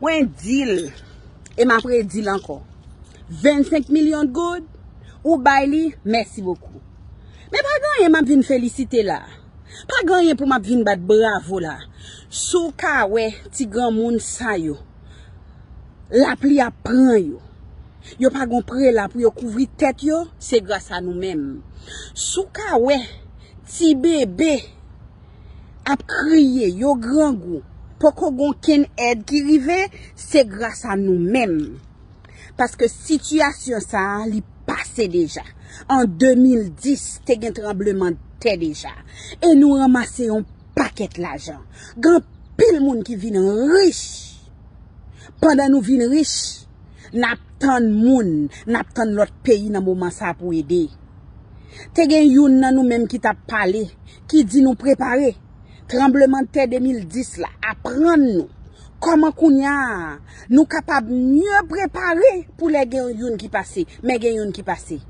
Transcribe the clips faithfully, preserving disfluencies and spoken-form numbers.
Mwen di l, e m ap redi l ankò. Vennsenk milyon goud, ou bay li, mèsi bokou. Men pa gen anyen m ap vin felisite la. Pa gen anyen pou m ap vin bat bravo la. Si w ka wè ti granmoun sa yo, lapli ap pran yo. Yo pa gon prela pou yo kouvri tèt yo, se gras a nou menm. Si w ka wè ti bebe ap kriye, yo grangou, poko gon kenn èd ki rive, se gras a nou menm. Paske sitiyasyon sa a, li pase deja. An de mil dis, te gen tranblemanntè deja. E nou ranmase yon pakèt lajan. Gen anpil moun ki vin rich. Pandan nou vin rich, n ap tann moun, n ap tann lòt peyi nan moman sa a pou ede. Te gen youn nan nou menm ki t ap pale, ki di nou prepare. Tranblemanntè de mil dis la aprann nou kòman kounye a nou kapab mye prepare pou lè gen youn ki pase. Men gen youn ki pase.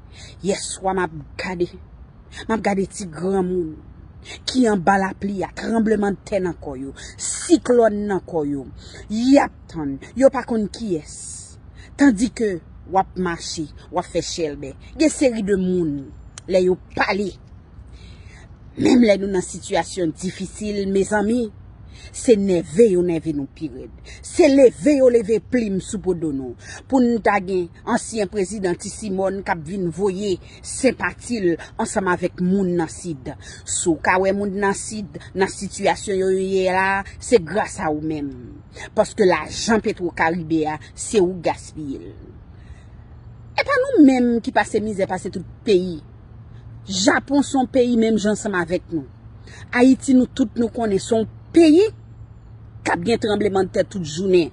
Yèswa m ap gade, m ap gade ti granmoun ki anba lapli a, tranblemanntè nan kò yo, siklòn nan kò yo. Y ap tann, yo pa konn kiyès. Tandike w ap mache, w ap fè chèlbè. Gen seri de moun, lè yo pale, menm lè nou nan sitiyasyon difisil, mezanmi, se nève yo nève nou pi rèd. Se leve yo leve plim sou po do nou. Pou n ta gen ansyen prezidan Ti Simòn k ap vin voye senpati l ansanm avèk moun nan Sid. Si w ka wè moun nan Sid nan sitiyasyon yo ye la, se gras a ou menm. Paske lajan Petro Karibe a, se ou gaspiye l. E pa nou menm ki pase mizè pase tout peyi. Japon se yon peyi menm jan ansanm avèk nou. Ayiti, nou tout nou konnen se yon peyi k ap gen tranblemanntè tout jounen.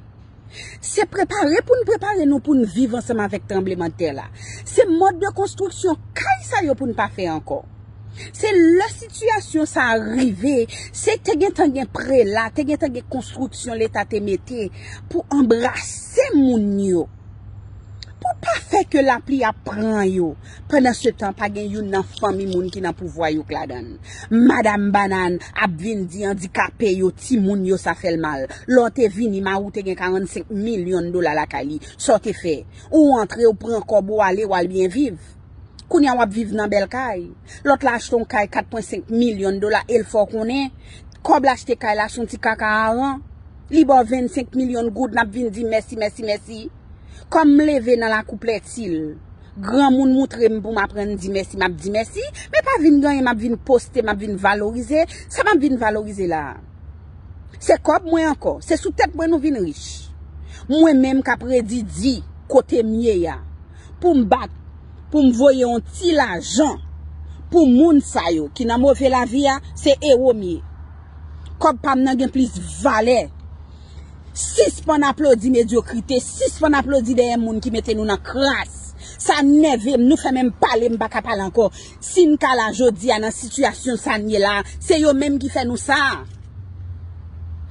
Se prepare pou n prepare nou pou n viv ansanm avèk tranblemanntè la. Se mòd de konstriksyon kay sa yo pou n pa fè ankò. Se lè sitiyasyon sa a rive, se te gentan gen prela, te gentan gen konstriksyon Leta te mete pou anbrase moun yo. Pou pa fè ke lapli ap pran yo. Pandansetan, pa gen youn nan fanmi moun ki nan pouvwa yo k ladan l. Madanm Banann ap vin di andikape yo, timoun yo, sa fè l mal. Lè w te vini, mari w te gen karannsenk milyon dola lakay li. Sa w te fè? Ou antre, ou pran kòb ou ale, w al byen viv. Kounye a w ap viv nan bèl kay. Lòt la achte yon kay kat pwen senk milyon dola e l fè w konnen kòb l achte kay la se yon ti kaka aran. Li ba w vennsenk milyon goud, n ap vin di mèsi, mèsi, mèsi. Kòm m leve nan lakou Plètil, granmoun moutre m pou m aprann di mèsi, m ap di mèsi, men pa vin gen anyen m ap vin poste, m ap vin valorize. Sa m ap vin valorize la a, se kòb mwen ankò, se sou tèt mwen nou vin rich. Mwen menm k ap redi di kote m ye a, pou m bat, pou m voye yon ti lajan pou moun sa yo ki nan move lavi a, se ewo m ye. Kòb pa m nan gen plis valè. Sispann aplodi medyokrite, sispann aplodi dèyè moun ki mete nou nan kras. Sa nève m, nou fè menm pale, m pa ka pale ankò. Si n ka la jodi a nan sitiyasyon sa n ye la, se yo menm ki fè nou sa.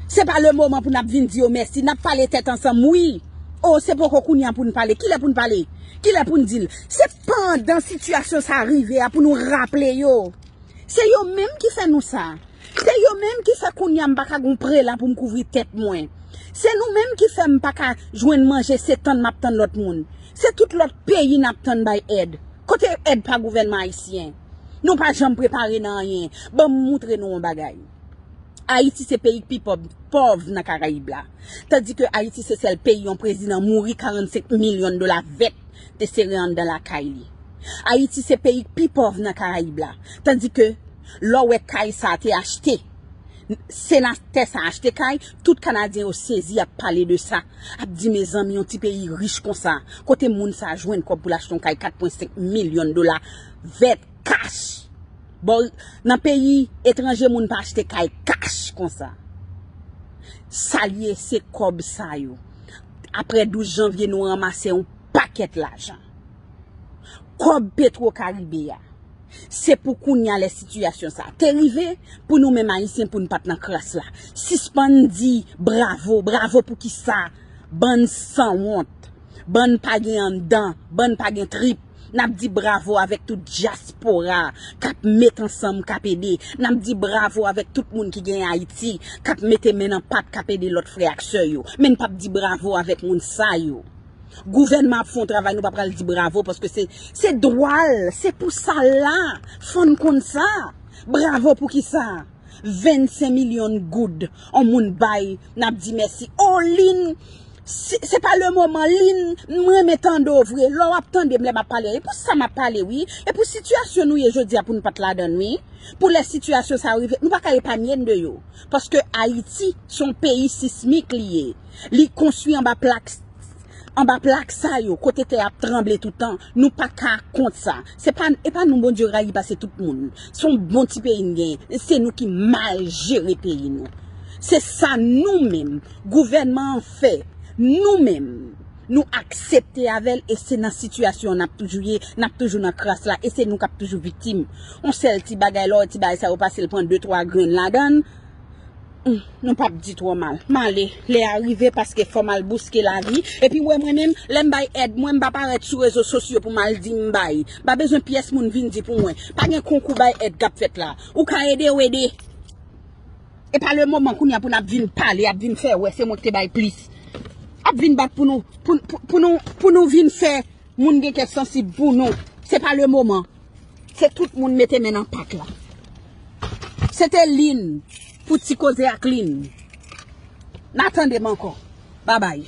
Se pa le moman pou n ap vin di yo mèsi, n ap pale tèt ansanm, wi. O, se poko kounye a pou n pale. Kilè pou n pale? Kilè pou n di l? Se pandan sitiyasyon sa rive a pou nou raple yo. Se yo menm ki fè nou sa. Se yo menm ki fè kounye a m pa ka gon prela pou m kouvri tèt mwen. Se nou menm ki fè m pa ka jwenn manje, se tann m ap tann lòt moun. Se tout lòt peyi n ap tann bay èd. Kote èd pa gouvènman ayisyen? Nou pa janm prepare nan anyen. Ban m moutre nou yon bagay. Ayiti se peyi k pi pòv, pòv nan Karayib la. Tandike Ayiti se sèl peyi yon prezidan mouri karannsenk milyon dola vèt te sere anndan lakay li. Ayiti se peyi k pi pòv nan Karayib la. Tandike lè w wè kay sa a te achte, senatè sa a achte kay, tout Kanadyen yo sezi ap pale de sa. Ap di, mezanmi, yon ti peyi rich konsa, kote moun sa a jwenn kòb pou l achte yon kay kat pwen senk milyon dola vèt kach? Bon, nan peyi etranje, moun pa achte kay kach konsa. Sa l ye, se kòb sa yo. Apre douz janvye, nou ranmase yon pakèt lajan. Kòb Petro Karibe a. Se pou kounye a, lè sitiyasyon sa a te rive, pou nou menm Ayisyen, pou n pa t nan kras la. Sispann di bravo, bravo pou kisa? Bann sanwont, bann pa gen anndan, bann pa gen trip. N ap di bravo avèk tout dyaspora k ap met ansanm, k ap ede. N ap di bravo avèk tout moun ki gen Ayiti, k ap mete men nan pat, k ap ede lòt frè ak sè yo. Men n p ap di bravo avèk moun sa yo. Gouvènman ap fè yon travay, nou pa pral di bravo, paske se, se dwa l, se pou sa l la. Fò n konn sa. Bravo pou kisa? Vennsenk milyon goud, on moun bay, n ap di mèsi. O Lin, se, se pa le moman, Lin, m renmen tande w vre. Lè w ap tande m, lè m ap pale, e pou sa m ap pale, wi. E pou sitiyasyon nou ye jodi a, pou n pa t ladan l, wi. Pou lè sitiyasyon sa yo rive, nou pa ka epanye n de yo. Paske Ayiti, se yon peyi sismik li ye. Li konstwi anba plak, anba plak sa yo, kote tè ap tranble toutan. Nou pa ka kont sa. Se pa, e pa nou Bondye rayi pase tout moun. Se yon bon ti peyi n genyen. Se nou ki mal jere peyi nou. Se sa nou menm, gouvènman an fè. Nou menm, nou aksepte avè l e se nan sitiyasyon n ap toujou ye, n ap toujou nan kras la e se nou k ap toujou viktim. On sèl ti bagay, lè w wè ti bagay sa yo pase, l pran de twa grenn ladan l. Hmm, nou p ap di twò mal. M ale, lè a rive paske fò m al bouske lavi. Epi w wè mwen menm, lè m bay èd, mwen m pa parèt sou rezo sosyo pou m al di m bay. M pa bezwen pyès moun vin di pou mwen. Pa gen konkou bay èd k ap fèt la. Ou ka ede, w ede. E pa le moman kounye a pou n ap vin pale, ap vin fè wè se mwen ki te bay plis. Ap vin bat pou nou, pou, pou, pou nou, pou nou vin fè moun gen kè sansib pou nou. Se pa le moman. Se tout moun mete men nan pat la. Se te Lin pou ti koze ak Lin. N a tande m ankò. Babay.